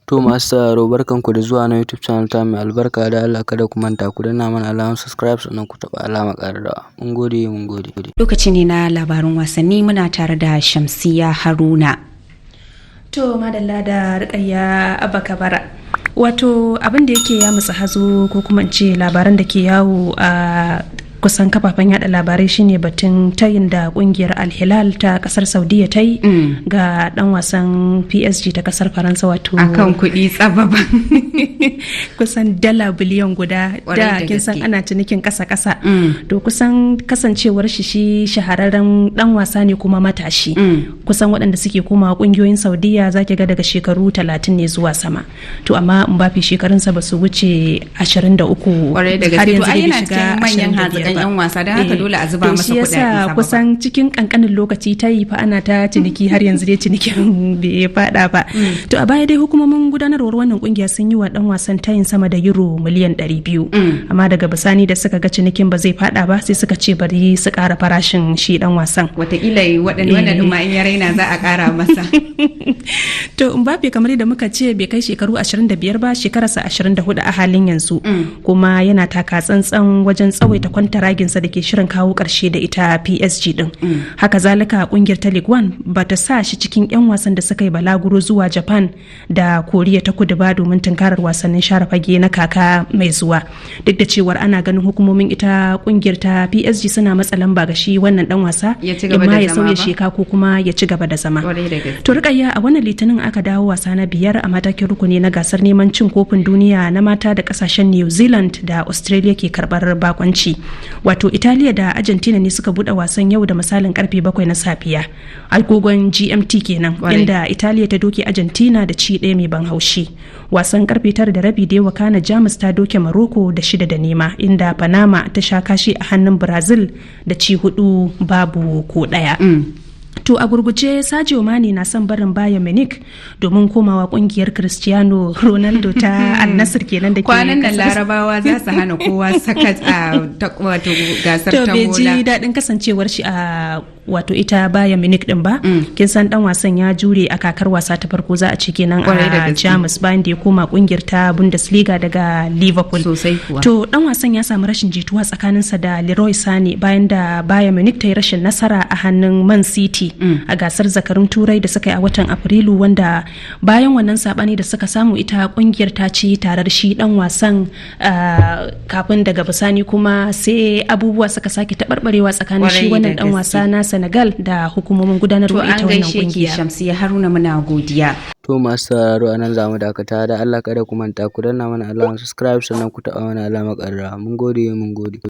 To, masu sauraro, barkanku da zuwa na YouTube channel ta mai albarka. Da Allah kada ku manta ku danna mana alamar subscribe, sannan ku taɓa alamar ƙararrawa. Mun gode, mun gode. Lokaci ne na labarin wasanni, muna tare da Shamsiya Haruna. To, madalla da Rukayya Abba Kabara. Wato abin da yake ya mutsa hazo, ko kuma in ce labaran da ke yawo a kusan kafafen yada labarai, shine batun tayin da kungiyar Al-Hilal ta kasar Saudiya ta yi ga dan wasan PSG ta kasar Faransa, wato akan kuɗi tsababan. Kusan dala biliyan 1 da kin san ana cinikin kasa kasa. To, kusan kasancewar shi shi shahararren dan wasa ne kuma matashi, kusan waɗanda suke komawa kungiyoyin Saudiya zaki ga daga shekaru 30 ne zuwa sama. To, amma Mbappe shekarunsa ba su wuce 23. Har yanzu yana cikin manyan hazikan yan wasa, don haka dole a zuba masa kuɗaɗe. Yasa kusan cikin kankanin lokaci ta yi fa ana ta ciniki, har yanzu dai cinikin bai fada ba. To, a baya dai hukumomin gudanarwar wannan kungiya sun yi wa dan wasan tayin sama da euro miliyan 200, amma daga bisani da suka ga cinikin ba zai fada ba, sai suka ce bari su kara farashin shi dan wasan. Watakila waɗannan ma in ya raina za a kara masa. To, Mbappe, kamar yadda muka ce, bai kai shekaru 25 ba, shekararsa 24 a halin yanzu, kuma yana taka tsantsan wajen tsawaita kwantaraginsa da ke shirin kawo ƙarshe da ita PSG din. Haka zalika, kungiyar ta Ligue 1 ba ta sa shi cikin 'yan wasan da suka yi balaguro zuwa Japan da Koriya ta Kudu ba domin tunkarar wasannin share fage na kaka mai zuwa, duk da cewar ana ganin hukumomin ita kungiyar ta PSG suna matsa lamba ga shi wannan dan wasa imma ya sauya sheka ko kuma ya ci gaba da zama. To, Rukayya, a wannan Litinin aka dawo wasa na biyar a matakin rukuni na gasar neman cin kofin duniya na mata da kasashen New Zealand da Australia ke karbar bakonci. Wato Italiya da Argentina ne suka bude wasan yau da misalin karfe 7 na safiya agogon GMT kenan, inda Italiya ta doke Argentina da ci 1 mai ban haushi. Wasan karfe 9:30 da ya wakana, Jamus ta doke Morocco da 6-0, inda Panama ta sha kashi a hannun Brazil da ci 4 babu ko 1. To, a gurguje, Sadio Mane na son barin Bayern Munich domin komawa kungiyar Cristiano Ronaldo ta Al Nassr kenan da ke Kwanan nan Larabawa za su hana kowa sakat a wato gasar ta. To, bai ji daɗin kasancewar shi a wato ita Bayern Munich din ba. Kin san dan wasan ya jure a kakar wasa ta farko, za a ci kenan, a Jamus, bayan da ya koma kungiyar ta Bundesliga daga Liverpool. Sosai kuwa. To, dan wasan ya samu rashin jituwa tsakaninsa da Leroy Sane bayan da Bayern Munich ta yi rashin nasara a hannun Man City a gasar zakarun Turai da suka yi a watan Afrilu, wanda bayan wannan sabani da suka samu, ita kungiyar ta ci tarar shi dan wasan, kafin daga bisani kuma sai abubuwa suka sake taɓarɓarewa tsakanin shi wannan dan wasa na Senegal da hukumomin gudanarwa ita wannan kungiya. Shamsiya Haruna, muna godiya. To, masu sauraro, a nan za mu dakata. Da Allah kada ku manta ku danna mana alamar subscribe, sannan ku taɓa mana alamar ƙararrawa. Mun gode, mun gode.